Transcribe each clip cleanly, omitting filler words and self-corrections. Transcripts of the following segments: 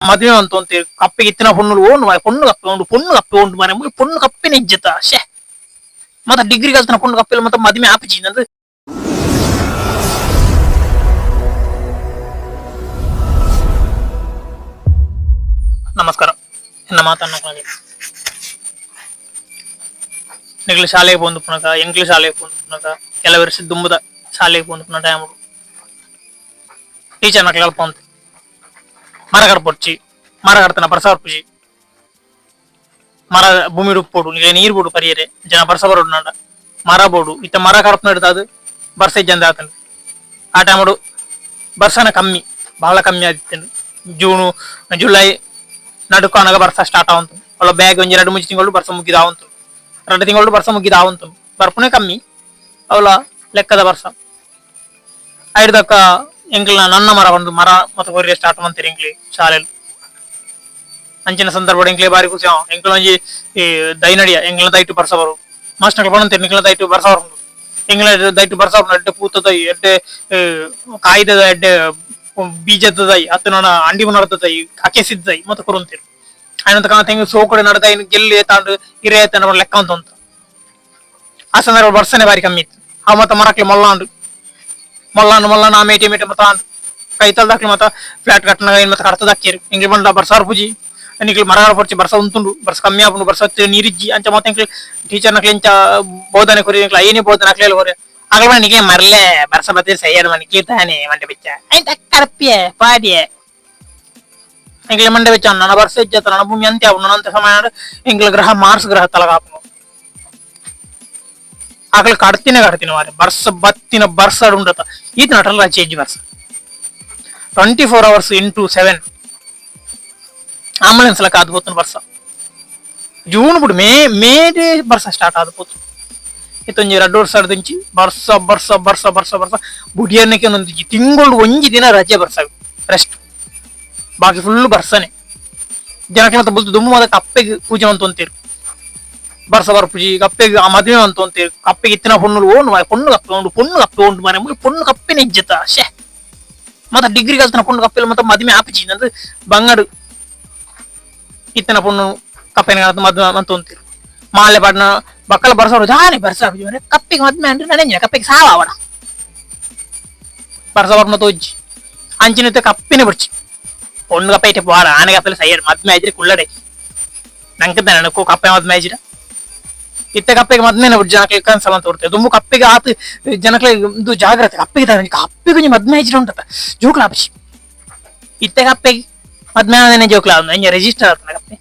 ಮದುವೆ ಅಂತ ಅಂತೀರಿ ಕಪ್ಪಿಗೆ ಇತ್ತಿನ ಪೊಣ್ಣುಲು ಓಂಡು ಮಾರೆ ಪೊಣ್ಣು ಕಪ್ಪೆ ಉಂಡು ಪೊಣ್ಣು ಕಪ್ಪೆ ಉಂಡು ಮಾರೆ ಮುಲು ಪೊಣ್ಣು ಕಪ್ಪೆನೆ ಇಜ್ಜತ ಶೇ ಮತ್ತೆ ಡಿಗ್ರಿ ಕಲ್ತನ ಪೊಣ್ಣು ಕಪ್ಪೆಲ ಮತ್ತೆ ಮದುವೆ ಆಪುಜಿ ನಂದು. ನಮಸ್ಕಾರ ಎನ್ನ ಮಾತನ್ನು ನಿಗ್ಲು ಶಾಲೆಗೆ ಪೋಂದು ಪುನಕ ಎಂಕ್ಲು ಶಾಲೆಗೆ ಪೋಂದು ಪುನಕ ಕೆಲವರು ದುಂಬುದ ಶಾಲೆಗೆ ಪೋಂದು ಪುನ ಟೈಮ್ ಟೀಚರ್ ನಕ್ಲು ಕಲ್ಪಂತ ಮರ ಕಡ್ಪೊಡ್ಚಿ ಮರ ಕಡ್ತನ ಬರ್ಸ ಬರ್ಪುಜಿ ಮರ ಭೂಮಿ ಉಪ್ಪೋಡು ನಿಗೆ ನೀರು ಬೋಡು ಪರಿಯರೆ ಜನ ಬರ್ಸ ಬರೋಡು ನಾಡ ಮರ ಬೋಡು ಇತ್ತ ಮರ ಕಡಪನ ಹಿಡ್ದು ಬರ್ಸ ಇಜ್ಜಂದ ಆತಂಡು. ಆ ಟೈಮಡು ಬರ್ಸನ ಕಮ್ಮಿ ಬಹಳ ಕಮ್ಮಿ ಆದಿತ್ತಂಡು. ಜೂನು ಜುಲೈ ನಡುಕು ಅನಗ ಬರ್ಸ ಸ್ಟಾರ್ಟ್ ಆವಂತು ಅವಳ ಬ್ಯಾಗ್ ಒಂಜಿ ಎರಡು ಮುಂಚೆ ತಿಂಗಳು ಬರ್ಸ ಮುಗಿದಾವಂತು 2 ತಿಂಗಳು ಬರ್ಸ ಮುಗಿದಾವಂತು ಬರ್ಪುನೇ ಕಮ್ಮಿ ಅವಳ ಲೆಕ್ಕದ ಬರ್ಸ ಐಡ್ದಕ್ಕ ಎಂಕ್ಲ ನನ್ನ ಮರ ಒಂದು ಮರ ಮತ್ತು ಕೊರಿಯ ಸ್ಟಾರ್ಟ್ ಮಂತೀರಿ ಎಂಕ್ಲಿ ಶಾಲೆಲ್ ಅಂಚಿನ ಸಂದರ್ಭ ಎಂಕ್ಲೆ ಬಾರಿ ಖುಷಿ ಅವ ಎಂಕ್ಲ ಒಂಜಿ ಈ ದೈನಡಿಯ ಎಂಕ್ಲ ದೈಟು ಬರ್ಸ ಬರು ಮಾಸ್ಟರ್ ಪಣಂತೀರಿ ನಿಕ್ಲ ದೈಟು ಬರ್ಸ ಬರು ಎಂಕ್ಲ ದೈಟು ಬರ್ಸ ಬರು ಎಡ್ಡೆ ಪೂತದೈ ಎಡ್ಡೆ ಕಾಯ್ದದ ಎಡ್ಡೆ ಬೀಜದೈ ಅತ್ತು ನನ್ನ ಅಂಡಿ ನಡತದೈ ಅಕೆಸಿದ್ದೈ ಮತ್ತೆ ಕೊರಂತೀರಿ ಆಯ್ನಂತ ಕಾಣ ತೆಂಗು ಸೋಕಡೆ ನಡದ ಇನ್ನು ಗೆಲ್ಲಿ ತಾಂಡು ಇರೇ ತಾಂಡು ಲೆಕ್ಕ ಅಂತ ಅಂತ. ಆ ಸಂದರ್ಭ ಬರ್ಸನೆ ಬಾರಿ ಕಮ್ಮಿ ಇತ್ತು. ಆ ಮತ್ತೆ ಮರಕ್ಲೆ ಮೊಲ್ಲಾಂಡು ಮೊಲ್ಲಾಂಡು ಮೊಲ್ಲಾಂಡು ಆ ಮೇಟಿ ಮೇಟಿ ಮತ್ತೆ ಆಂಡು ಕೈತಲ್ ದಾಕ್ಲಿ ಮತ್ತೆ ಫ್ಲಾಟ್ ಕಟ್ಟನಾಗ ಏನು ಮತ್ತೆ ಕಡ್ತದ ಹಾಕಿರಿ ಎಂಗ್ಲಿ ಬಂಡ ಬರ್ಸಾರ್ ಪೂಜಿ ನಿಕ್ಲು ಮರ ಪೊರ್ಚಿ ಬರ್ಸ ಉಂತುಂಡು ಬರ್ಸ ಕಮ್ಮಿ ಆಪುಂಡು ಬರ್ಸ ನೀರಿಜ್ಜಿ ಅಂಚ ಮತ್ತೆ ಎಂಕ್ಲು ಟೀಚರ್ ನಕ್ಲು ಎಂಚ ಬೋಧನೆ ಕೊರಿ ಎಂಕ್ಲು ಐನೇ ಬೋಧನೆ ಅಕ್ಲೇಲ್ ಕೊರಿ ಆಗಲ ನಿಗೆ ಮರ್ಲೆ ಬರ್ಸ ಬತ್ತಿ ಸೈಯರ್ ಮನೆ ಕೀರ್ತಾನೆ ಮಂಡೆ ಬಿಚ್ಚ ಐತ ಕರ್ಪಿಯೆ ಪಾಡಿಯೆ ಎಂಕ್ಲೆ ಮಂಡೆ ಬಿಚ್ಚ ನನ್ನ ಬರ್ಸ ಇಜ್ಜತ್ತ ನನ್ನ ಭೂಮಿ ಅಂತ್ಯ ಆಪುಂಡು ನನ್ನ ಸಮಯ ಎಂಕ್ಲ ಗ್ರಹ ಮಾರ್ಸ್ ಗ್ರಹ ತಲಗ ಆಪುಂಡು ಆಕಳ ಕಡ್ತಿನ ಕಡ್ತಿನ ಮಾರೆ ಬರ್ಸ ಬತ್ತಿನ ಬರ್ಸ ಉಂಡತ ಈತ ನಟಲ್ಲ ಚೇಂಜ್ ಬರ್ಸ 24 hours into 7 ambulance ಲ ಕಾದು ಪೋತುಂಡು ಬರ್ಸ ಜೂನ್ ಬುಡು ಮೇ ಮೇಡೆ ಬರ್ಸ ಸ್ಟಾರ್ಟ್ ಆದ್ ಪೋತು ಇತ್ತೊಂಜಿ ರಡ್ಡ್ ವರ್ಷ ದಿಂಚಿ ಬರ್ಸ ಬರ್ಸ ಬರ್ಸ ಬರ್ಸ ಬರ್ಸ ಬುಡಿಯನ್ನಕ್ಕೆ ಒಂದೊಂದು ತಿಂಗಳು ಒಂಜಿ ದಿನ ರಜೆ ಬರ್ಸ ರೆಸ್ಟ್ ಬಾಕಿ ಫುಲ್ ಬರ್ಸನೆ ಜನಕ್ಕೆ ಮತ್ತೆ ಬುಲ್ತು ದುಮ್ಮು ಮಾದ ಕಪ್ಪೆಗೆ ಪೂಜೆ ಅಂತ ಅಂತೀರು ಬರ್ಸ ಬರ್ಪುಜಿ ಕಪ್ಪೆಗೆ ಆ ಮದುವೆ ಅಂತ ಅಂತೀರು ಕಪ್ಪೆಗೆ ಇತ್ತಿನ ಪೊಣ್ಣುಲು ಓಂಡು ಮಾರೆ ಪೊಣ್ಣು ಕಪ್ಪೆ ಉಂಡು ಪೊಣ್ಣು ಕಪ್ಪೆ ಉಂಡು ಮಾರೆ ಮುಲು ಪೊಣ್ಣು ಕಪ್ಪೆನೆ ಇಜ್ಜತ ಶೇ ಮತ್ತೆ ಡಿಗ್ರಿ ಕಲ್ತನ ಪೊಣ್ಣು ಕಪ್ಪೆಲ ಮತ್ತೆ ಮದುವೆ ಆಪುಜಿ ನಂದು ಬಂಗಾಡು ಇತ್ತಿನ ಪೊಣ್ಣು ಕಪ್ಪೆನ ಮದುವೆ ಅಂತ ಅಂತೀರು ಮಾಲೆ ಪಾಡ್ನ ಬಕ್ಕಲ ಬರ್ಸೋರು ಜಾನೆ ಬರ್ಸ ಕಪ್ಪಿಗೆ ಮದ್ಮೆ ಅಂದ್ರೆ ನನಗೆ ಕಪ್ಪಿಗೆ ಸಾವ ಅವಡ ಬರ್ಸ ಬರ್ನ ತೋಜ್ಜಿ ಅಂಚಿನ ಕಪ್ಪಿನ ಬಿಡ್ಚಿ ಪೊಣ್ಣು ಕಪ್ಪ ಇಟ್ಟೆ ಪೋಡ ಆನೆ ಕಪ್ಪೆಲ್ಲ ಸೈಯರ್ ಮದ್ಮೆ ಆಯ್ತು ಕುಳ್ಳಡೆ ನಂಗೆ ನನಕು ಕಪ್ಪೆ ಮದ್ಮೆ ಆಯ್ಜಿರ ಇತ್ತೆ ಕಪ್ಪೆಗೆ ಮದ್ಮೆನ ಬಿಟ್ಟು ಜನಕ್ಕೆ ಕನ್ಸಲ್ಲ ಅಂತ ತೋರ್ತೇವೆ ದುಂಬು ಕಪ್ಪಿಗೆ ಆತ ಜನಕ್ಕೆ ಇದು ಜಾಗ್ರತೆ ಕಪ್ಪಿಗೆ ತಾನೆ ಕಪ್ಪಿಗೆ ಮದ್ಮೆ ಆಯ್ಜಿರ ಉಂಟತ್ತ ಜೋಕ್ಲ ಆಪಚಿ ಇತ್ತೆ ಕಪ್ಪೆಗೆ ಮದ್ಮೆ ಆದನೆ ಜೋಕ್ಲ ಇಂಜ ರಿಜಿಸ್ಟರ್ ಆಗ್ತದೆ ಕಪ್ಪೆ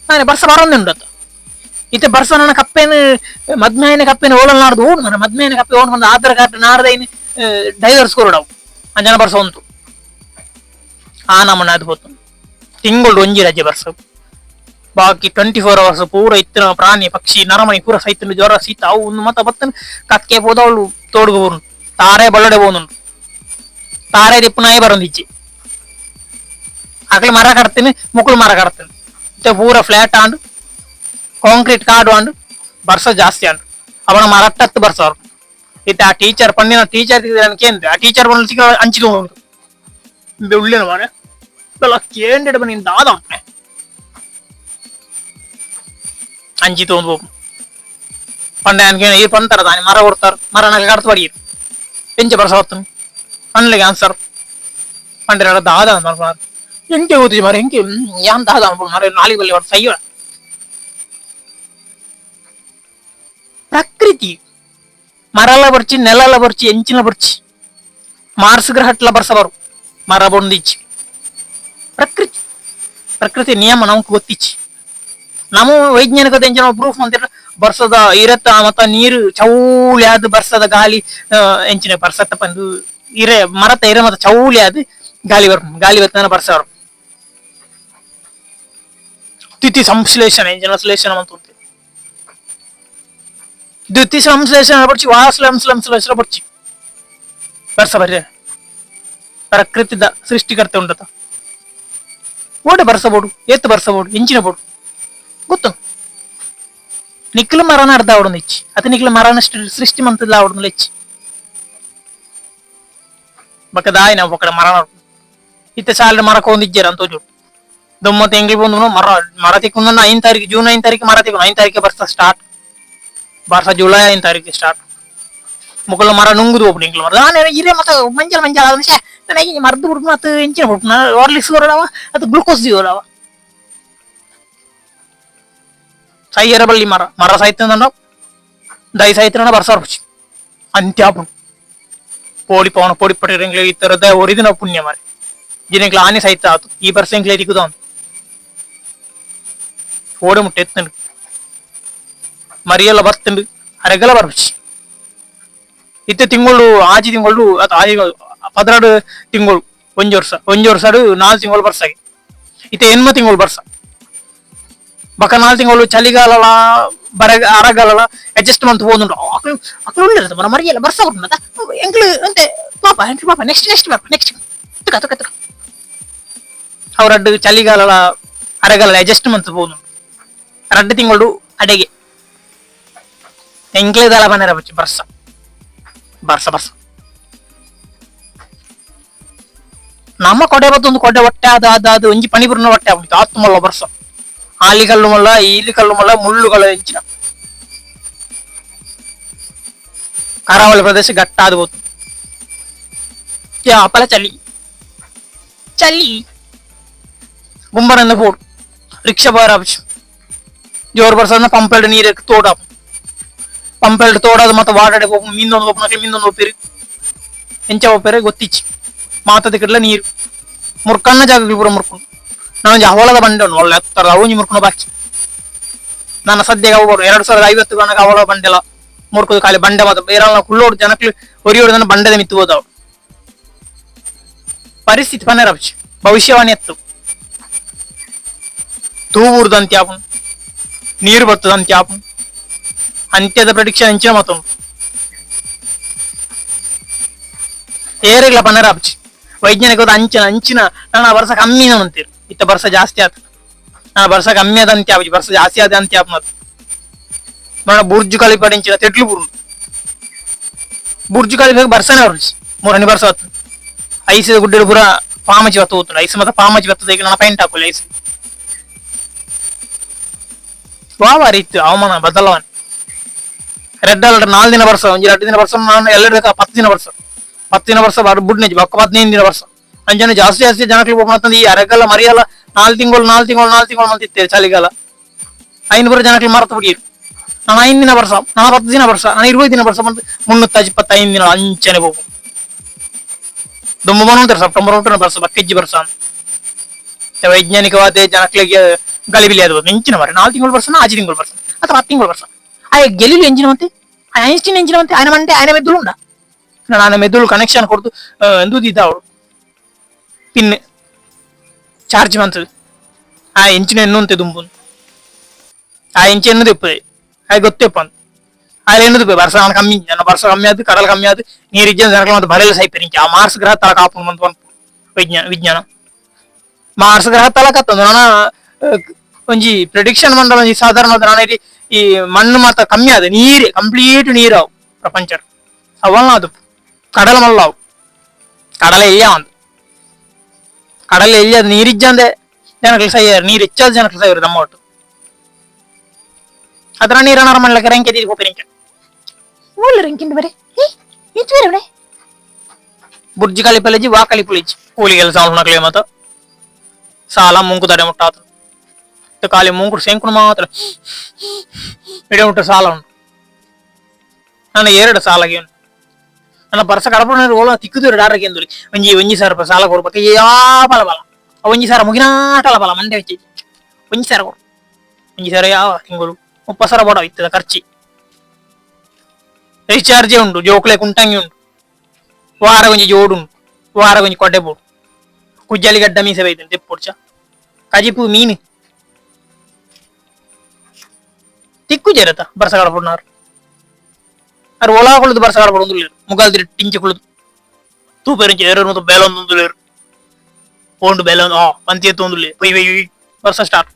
ನಾನೆ ಬರ್ಸ ಬರೋದೇ ಉಂಟತ್ತ ಇತ್ತೆ ಬರ್ಸ ನನ್ನ ಕಪ್ಪೇನು ಮದ್ಮೆಯನ ಕಪ್ಪೇನು ಓಡಲ್ ನಾಡ್ದು ಓಡು ನನ್ನ ಮದ್ಮೆಯನ ಕಪ್ಪೆ ಓಡ್ ಬಂದು ಆಧಾರ್ ಕಾರ್ಡ್ ನಾಡ್ದೈನು ಡೈವರ್ಸ್ ಕೊರಡವು ಅಂಜನ ಬರ್ಸ ಉಂಟು ಆ ನಮೂನೆ ಅದು ಪೋತು ತಿಂಗಳು ಒಂಜಿ ರಜೆ ಬರ್ಸ ಬಾಕಿ 24 ಅವರ್ಸ್ ಪೂರ ಇತ್ತಿನ ಪ್ರಾಣಿ ಪಕ್ಷಿ ನರಮಣಿ ಪೂರ ಸೈತನು ಜ್ವರ ಶೀತ ಅವು ಒಂದು ಮತ್ತ ಬತ್ತನ ಕಕ್ಕೆ ಪೋದವಳು ತೋಡುಗು ಬೋನು ತಾರೆ ಬಳ್ಳಡೆ ಬೋನುಂಡು ತಾರೆ ದಿಪ್ಪು ನಾಯಿ ಬರೋಂದಿಜ್ಜಿ ಅಕಲಿ ಮರ ಕಡ್ತೀನಿ ಮುಕ್ಕಳು ಮರ ಕಡ್ತೀನಿ ಮತ್ತೆ ಪೂರ ಫ್ಲಾಟ್ ಆಂಡು ಕಾಂಕ್ರೀಟ್ ಕಾಡು ಆಂಡು ಬರ್ಸ ಜಾಸ್ತಿ ಆಂಡು ಅವನ ಮರಟ್ಟತ್ತು ಬರ್ಸ ಅವರು ಇತ್ತೆ ಆ ಟೀಚರ್ ಪಂಡಿನ ಟೀಚರ್ ಕೇಂದ್ರ ಆ ಟೀಚರ್ ಬಂದು ಅಂಚಿದು ಉಳ್ಳಿನ ಮಾರೆ ಕೇಂದ್ರ ಬನ್ನಿ ದಾದ ಉಂಟೆ ಅಂಚಿ ತಗೊಂಡು ಹೋಗು ಪಂಡ ಈ ಪಂತಾರ ದಾನಿ ಮರ ಕೊಡ್ತಾರೆ ಮರ ನಗೆ ಕಡ್ತು ಬಡಿಯರು ಎಂಚ ಬರ್ಸ ಹೊತ್ತನು ಪಂಡ್ಲಿಗೆ ಆನ್ಸರ್ ಪಂಡ್ರೆ ದಾದ ಮರ ಎಂಕೆ ಓದಿ ಮರ ಎಂಕೆ ಯಾನ್ ದಾದ ಮರ ನಾಲಿಗೆ ಬಲ್ಲಿ ಹೊಟ್ಟು ಸೈಯೋಣ ಪ್ರಕೃತಿ ಮರಲ ಬರ್ಚಿ ನೆಲಲ ಬರ್ಚಿ ಎಂಚಿನ ಬರ್ಚಿ ಮಾರ್ಸ್ ಗ್ರಹಟ್ಲ ಬರ್ಸಬರು ಮರ ಬೊಂದಿಚ್ಚಿ ಪ್ರಕೃತಿ ಪ್ರಕೃತಿ ನಿಯಮ ನಮ್ಗೆ ಗೊತ್ತಿಚ್ಚಿ ನಮ್ಮ ವೈಜ್ಞಾನಿಕತೆ ಎಂಚಿನ ಪ್ರೂಫ್ ಅಂತಿರ ಬರ್ಸದ ಇರತ್ತ ಮತ್ತ ನೀರು ಚೌಳಿ ಆದ್ ಬರ್ಸದ ಗಾಳಿ ಎಂಚಿನ ಬರ್ಸತ್ತ ಬಂದು ಇರೆ ಮರತ ಇರೆ ಮತ್ತ ಚೌಳಿ ಆದ್ ಗಾಳಿ ಬರ್ ಗಾಳಿ ಬರ್ತಾನ ಬರ್ಸ ದ್ಯುತಿ ಸಂಶ್ಲೇಷಣೆ ಎಂಚಿನ ಸಂಶ್ಲೇಷಣ ಅಂತ ದ್ಯುತಿ ಸಂಶ್ಲೇಷಣ ಬರ್ಚಿ ವಾಸ್ಲ ಸಂಶ್ಲೇಷಣ ಬರ್ಚಿ ಬರ್ಸ ಬರ್ರೆ ಪ್ರಕೃತಿದ ಸೃಷ್ಟಿಕರ್ತೆ ಉಂಡತ ಓಡೆ ಬರ್ಸಬೋಡು ಏತ್ ಬರ್ಸಬೋಡು ಎಂಚಿನ ಬೋಡು ಗೊತ್ತು ನಿಕ್ಲು ಮರನ ಅರ್ಧ ಅವಡೊಂದು ಇಚ್ಚಿ ಅತ ನಿಕ್ಲು ಮರನ ಸೃಷ್ಟಿ ಮಂತದ ಅವಡೊಂದು ಹೆಚ್ಚಿ ಬಕ್ಕ ದಾಯಿ ನಾವು ಒಕ್ಕಡೆ ಮರಣ ಇತ್ತೆ ಸಾಲ ಮರಕ ಒಂದಿಜ್ಜಾರ ಅಂತ ತೋಜು. ದೊಮ್ಮತ್ ಎಂಗ್ಲಿ ಬಂದು ಮರ ಮರ ತಿಕ್ಕೊಂದನ್ನ 5 ತಾರೀಕು, ಜೂನ್ 5 ತಾರೀಕು ಮರ ತಿಕ್ಕೊಂಡು 5 ತಾರೀಕು ಬರ್ಸ ಸ್ಟಾರ್ಟ್. ಬರ್ಸ ಜುಲೈ 5 ತಾರೀಕು ಸ್ಟಾರ್ಟ್. ಮುಕುಲ ಮರ ನುಂಗುದು ಒಬ್ಬ ಎಂಗ್ಲ ಮರ ನಾನು ಇರೇ ಮತ್ತೆ ಮಂಜಲ್ ಮಂಜಲ್ ಅದನ್ನ ಶೇ ನನಗೆ ಮರ್ದು ಬಿಡ್ಪುನ ಅದು ಎಂಚಿನ ಬಿಡ್ಪುನ ಹಾರ್ಲಿಕ್ಸ್ ಕೊರಡವ ಅದು ಗ್ಲೂಕೋಸ್ ದಿವರವ ಸೈಯರ ಬಳ್ಳಿ ಮರ ಮರ ಸಾಯ್ತಂದ ದೈ ಸಾಯ್ತನ ಬರ್ಸ ಬರ್ಪುಚಿ ಅಂತ್ಯಾಪುಂಡು. ಪೋಡಿ ಪವನ ಪೋಡಿ ಪಟ್ಟಿರಂಗ್ಲೆ ಈ ತರದ ಒರಿದಿನ ಪುಣ್ಯ ಮಾರೆ ಜಿನೆಂಗ್ಲ ಆನೆ ಸಹಿತ ಆತು ಈ ಬರ್ಸ ಎಂಗ್ಲೆ ತಿಕ್ಕುದ ಓಡೆ ಮುಟ್ಟೆ ಎತ್ತಂಡು ಮರಿಯೆಲ್ಲ ಬತ್ತಂಡು ಅರೆಗಲ ಬರ್ಪುಚಿ. ಇತ್ತೆ ತಿಂಗಳು ಆಜಿ ತಿಂಗಳು ಅತ್ತ ಆಜಿ 12 ತಿಂಗಳು ಒಂಜಿ ವರ್ಷ, ಒಂಜಿ ವರ್ಷಡು 4 ತಿಂಗಳು ಬರ್ಸಾಗಿ. ಇತ್ತೆ 8 ತಿಂಗಳು ಬರ್ಸ ಬಕ 4 ತಿಂಗಳು ಚಳಿಗಾಲಲ ಬರ ಅರಗಾಲಲ ಅಡ್ಜಸ್ಟ್ ಮಂತ್ ಪೋದುಂಡು. ಅಕ್ಲು ಅಕ್ಲು ಉಳ್ಳಿರ್ತದೆ ಮರ ಮರಿಯಲ್ಲ ಬರ್ಸ ಕೊಟ್ಟು ಎಂಕ್ಲು ಅಂತೆ ಪಾಪ ಎಂಕ್ಲು ಪಾಪ ನೆಕ್ಸ್ಟ್ ನೆಕ್ಸ್ಟ್ ಬರ್ಪ ನೆಕ್ಸ್ಟ್ ತುಕ ತುಕ ತುಕ ಅವರಡ್ಡು ಚಳಿಗಾಲಲ ಅರಗಾಲಲ ಅಡ್ಜಸ್ಟ್ ಮಂತ್ ಪೋದುಂಡು. 2 ತಿಂಗಳು ಅಡೆಗೆ ಎಂಕ್ಲೆ ದಳ ಬನ್ನೆರ ಬಚ್ಚಿ ಬರ್ಸ ಬರ್ಸ ಬರ್ಸ ನಮ್ಮ ಕೊಡೆ ಬತ್ತೊಂದು ಕೊಡೆ ಹೊಟ್ಟೆ ಅದ ಅದ ಅದು ಒಂಜಿ ಪಣಿಪುರ್ನ ಹೊಟ್ಟೆ ಆಗ್ಬಿಡ್ತು. ಆತ್ತು ಮಲ್ಲ ಬರ್ಸ ಆಲಿ ಕಲ್ಲು ಮಲ್ಲ ಈಲಿ ಕಲ್ಲು ಮಲ್ಲ ಮುಳ್ಳುಗಳ ಹೆಂಚಿನ ಕರಾವಳಿ ಪ್ರದೇಶ ಗಟ್ಟ ಅದು ಹೋತು. ಯಾಪಲ ಚಳಿ ಚಳಿ ಗುಂಬರಂದ ಪೋಡು ರಿಕ್ಷಾ ಬಾರ ಜೋರು ಬರ್ಸ ಪಂಪೆಲ್ಡ್ ನೀರು ತೋಡ ಪಂಪೆಲ್ಡ್ ತೋಡದು ಮತ್ತೆ ವಾಡಡೆ ಹೋಗು ಮೀಂದೊಂದು ಒಪ್ಪನಕ್ಕೆ ಮೀಂದೊಂದು ಒಪ್ಪಿರಿ ಎಂಚ ಒಪ್ಪಿರಿ ಗೊತ್ತಿಚ್ಚಿ ಮಾತದ ಕಿಡ್ಲ ನೀರು ಮುರ್ಕಣ್ಣ ಜಾಗಗಳು ಪೂರ ಮುರ್ಕೊಂಡು ನಾನು ಅವಳದ ಬಂಡೆ ಉಂಟು ಒಳ್ಳೆ ಎತ್ತರ ಅವು ಮುರ್ಕೊಂಡು ಬಾಕಿ. ನನ್ನ ಸದ್ಯಕ್ಕೆ ಅವು 2050 ಗಣಕ ಅವಳ ಬಂಡೆಲ್ಲ ಮುರ್ಕುದು ಖಾಲಿ ಬಂಡೆ ಮಾತ್ರ ಬೇರೆ ಕುಳ್ಳೋಡು ಜನಕ್ಕೆ ಹೊರಿಯೋಡು ಬಂಡೆದ ಮಿತ್ತು ಹೋದವು. ಪರಿಸ್ಥಿತಿ ಪನ್ನೆರ ಭವಿಷ್ಯವಾಣಿ ಎತ್ತು ತೂವೂರ್ದು ಅಂತ್ಯಾಪು ನೀರು ಬರ್ತದ ಅಂತ್ಯಾಪು ಅಂತ್ಯದ ಪ್ರೆಡಿಕ್ಷನ್ ಎಂಚಿನ ಮತ್ತೊಂದು ಏರೆಗ್ಲ ಪನ್ನೆರ ವೈಜ್ಞಾನಿಕ ಅಂಚಿನ ಅಂಚಿನ ನನ್ನ ವರ್ಷ ಕಮ್ಮಿ ಅಂತೀರಿ. ಇತ್ತ ವರ್ಷ ಜಾಸ್ತಿ ಆತ ನನ್ನ ವರ್ಷ ಕಮ್ಮಿ ಆದ ಅಂತ್ಯ ಆಪುಜಿ, ವರ್ಷ ಜಾಸ್ತಿ ಆದ ಅಂತ್ಯ ಆಪ. ಮತ್ತು మన బుర్ಜు ఖలీఫా ಇಂಚಿನ తెట్లు బుర్రు బుర్జు ఖలీఫా ಬರ್ಸనే ಅವರು ಮೂರನೇ ಬರ್ಸ ಆತು. ಐಸದ ಗುಡ್ಡೆಡು ಪೂರ ಪಾಮಚಿ ಬತ್ತ ಹೋಗ್ತದೆ. ಐಸ್ ಮತ್ತೆ ಪಾಮಚಿ ಬತ್ತದ. ಈಗ ನನ್ನ ಪೈಂಟ್ ಹಾಕುಲ್ಲ ಐಸ್ ವಾವ ಇತ್ತು ಹವಾಮಾನ ಬದಲಾವಣೆ. ರೆಡ್ ಅಲರ್ಟ್ 4 ದಿನ ವರ್ಷ ಒಂಜಿ 2 ದಿನ ವರ್ಷ ನಾನು ಎಲ್ಲರ 10 ದಿನ ವರ್ಷ 10 ದಿನ ವರ್ಷ ಬುಡ್ನೆಜ್ ಬೊಕ್ಕ 15 ದಿನ ವರ್ಷ ಅಂಚನೆ ಜಾಸ್ತಿ ಜಾಸ್ತಿ ಜನಕ್ಕೆ ಹೋಗ್ತಂದು ಈ ಅರಗಲ್ಲ ಮರಿಯಲ್ಲ 4 ತಿಂಗಳು 4 ತಿಂಗಳು 4 ತಿಂಗಳು ಮಂತಿತ್ತೇವೆ ಚಳಿಗಾಲ ಐನೂರು ಪೂರ ಜನಕ್ಕೆ ಮರತು ಬಿಡಿರು. ನಾನು 5 ದಿನ ವರ್ಷ ನಾನು 10 ದಿನ ವರ್ಷ ನಾನು 20 ದಿನ ವರ್ಷ ಬಂದು 325 ದಿನ ಅಂಚನೆ ಹೋಗು ದುಂಬ ಬಂತಾರೆ ಸೆಪ್ಟೆಂಬರ್ ಉಂಟು ವರ್ಷ ಬಕ್ಕೆಜ್ಜಿ ವರ್ಷ ಅಂತ ವೈಜ್ಞಾನಿಕವಾದ ಜನಕ್ಳಿಗೆ ಗಲಿಬಿಲಿ ಅದು ಮಿಂಚಿನ ಮರ 4 ತಿಂಗಳು ವರ್ಷ 5 ತಿಂಗಳು ವರ್ಷ ಅಥವಾ 10 ತಿಂಗಳು ವರ್ಷ ಆ ಗೆಲಿಲು ಎಂಜಿನ ಮಂತೆ ಆ ಐನ್ಸ್ಟೀನ್ ಎಂಜಿನ ಮಂತೆ ఆయన ಮಂటే ఆయన ಮೆದುಳು ಉಂಡ ನಾನು ಮೆದುಳು ಕನೆಕ್ಷನ್ ಕೊಡ್ದು ಎಂದೂದಿದ್ದ ಅವಳು ಪಿನ್ ಚಾರ್ಜ್ ಮಂತದು ಆ ಎಂಚಿನ ಎನ್ನುಂತೆ ದುಂಬುನ್ ಆ ಎಂಚಿ ಎನ್ನದು ಇಪ್ಪದೆ ಆ ಗೊತ್ತೆಪ್ಪ ಆ ಎನ್ನದು ವರ್ಷ ಕಮ್ಮಿ ಜನ ವರ್ಷ ಕಮ್ಮಿ ಆದ ಕಡಲ್ ಕಮ್ಮಿ ಆದ ನೀರಿಜ್ಜ ಜನಗಳ ಮತ್ತೆ ಬರಲ್ಲ ಸೈಪರಿ ಆ ಮಾರ್ಸ್ ಗ್ರಹ ತಲಕ ಆಪುಂಡು ಮಂತ್ ಪನ್ಪು ವಿಜ್ಞಾನ ವಿಜ್ಞಾನ ಮಾರ್ಸ್ ಗ್ರಹ ತಲಕತ್ತಂದು ನಾನ ಒಂಜಿ ಪ್ರೆಡಿಕ್ಷನ್ ಮಂಡಲ ಒಂಜಿ ಸಾಧಾರಣ ನಾನು ಈ ಮಣ್ಣು ಮಾತ್ರ ಕಮ್ಮಿ ಆದ ನೀರು ಕಂಪ್ಲೀಟ್ ನೀರಾವು ಪ್ರಪಂಚ ಅವಲ್ಲ ಅದು ಕಡಲ ಮಲ್ಲಾವು ಕಡಲ ಎಯ್ಯ ಒಂದು ಕಡಲ ಎಲ್ಲಿ ಅದು ನೀರಿಜ್ಜಂದೆ ಜನಕ್ಕೆ ಸೈಯಾರ ನೀರು ಹೆಚ್ಚಾದ ಜನಕ್ಕೆ ಸೈಯರು ನಮ್ಮ ಒಟ್ಟು ಅದರ ನೀರನ್ನ ಮಣ್ಣಕ್ಕೆ ರಂಕೆ ತೀರಿ ಹೋಗ್ರಿ ಮೂಲ ರಂಕಿಂದ ಬರೆ ನಿಂತು ಬುರ್ಜ್ ಖಲೀಫಾ ವಾ ಖಲೀಫಾ ಕೂಲಿ ಕೆಲಸ ಮಕ್ಕಳಿಗೆ ಮಾತ ಸಾಲ ಮುಂಕು ತಡೆ ಮುಟ್ಟಾತು ಖಾಲಿ ಮುಂಕುಡು ಸೆಂಕುಡು ಮಾತ್ರ ಇಡೇ ಮುಟ್ಟ ಸಾಲ ಉಂಟು. ನನ್ನ ಎರಡು ಸಾಲಾಗಿ ನನ್ನ ಬರ್ಸ ಕಡಪಡ ಓಲ ತಿಕ್ಕುದು ಡಾರಕ್ಕೆ ಎಂದುಲಿ ಒಂಜಿ ಒಂಜಿ ಸಾವಿರ ರೂಪಾಯಿ ಸಾಲ ಕೊಡ್ಬೇಕು ಯಾ ಬಲ ಬಲ ಒಂಜಿ ಸಾವಿರ ಮುಗಿನಾಟಲ ಬಲ ಮಂಡೆ ಹೆಚ್ಚಿ ಒಂಜಿ ಸಾವಿರ ಕೊಡು ಒಂಜಿ ಸಾವಿರ ಯಾವ ತಿಂಗಳು 30 ಸಾವಿರ ಬೋಡ ಇತ್ತದ ಖರ್ಚಿ ರೀಚಾರ್ಜೇ ಉಂಟು ಜೋಕ್ಲೆ ಕುಂಟಂಗಿ ಉಂಟು ವಾರ ಒಂಜಿ ಜೋಡು ಉಂಟು ವಾರ ಒಂಜಿ ಕೊಡ್ಡೆ ಬೋಡು ಕುಜ್ಜಲಿ ಗಡ್ಡ ಮೀಸೆ ಬೈತಂತೆ ತೆಪ್ಪೊಡ್ಚ ಕಜಿಪು ಮೀನು ತಿಕ್ಕು ಜೇರತ ಬರ್ಸ ಕಡಪುಡ್ನಾರು ಅರು ಒಳ ಕುಳ್ದು ಬರ್ಸ ಕಡಪಡೊಂದು ಮುಗಾಲ್ ಟಿಂಚಿ ಕುಳ್ದು ತೂಪೆರಿಂಚ ಏರು ಮತ್ತು ಬೇಲೊಂದು ಲೇರು ಪೋಂಡು ಬೇಲೊಂದು ಆ ಪಂತಿ ಎತ್ತೊಂದುಲ್ಲೆ ಪೈ ಪೈ ಬರ್ಸ ಸ್ಟಾರ್ಟ್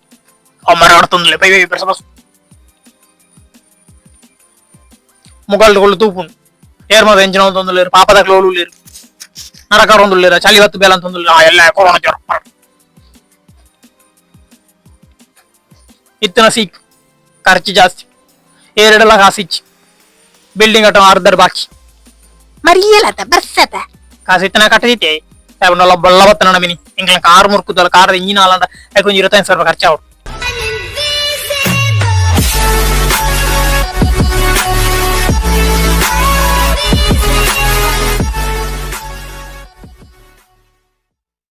ಆ ಮರ ಆಡ್ತೊಂದುಲ್ಲೆ ಪೈ ಪೈ ಬರ್ಸ ಬರ್ಸ ಮುಗಾಲ್ ಕುಳ್ಳು ತೂಪುಂಡು ಏರ್ ಮಾತ ಎಂಚಿನ ಒಂದೊಂದು ಲೇರು ಪಾಪದ ಕ್ಲೋಲು ಲೇರು. ನರಕರೊಂದುಲ್ಲೆರ್, ಚಳಿ ಬತ್ತ್ ಬೇಲೆ ಅಂತೊಂದುಲ್ಲೆರ್. ಆ ಎಲ್ಲ ಕೊರೋನಾ ಜ್ವರ ಇತ್ತಿನ ಸೀಕ್, ಖರ್ಚು ಜಾಸ್ತಿ, ಏರೆಡೆಲ್ಲ ಕಾಸಿಚ್ಚಿ, ಬಿಲ್ಡಿಂಗ್ ಕಟ್ಟೋ ಅರ್ಧರ್ ಬಾಕಿ. ಮರಿಯಲತ ಬರ್ಸತ. ಕಾಸು ಇತ್ತನ ಕಟ್ಟದಿತ್ತೆ. ಬೊಲ್ಲ ಬತ್ತನ ಮಿನಿ ಎಂಕ್ಲ ಕಾರ್ ಮುರ್ಕುದಲ್ಲ, ಕಾರ್ ಇಂಜಿನ್ ಆಲಂಡ ಐಕೊಂಜಿ 25,000 ರೂಪಾಯಿ ಖರ್ಚಾವಡು.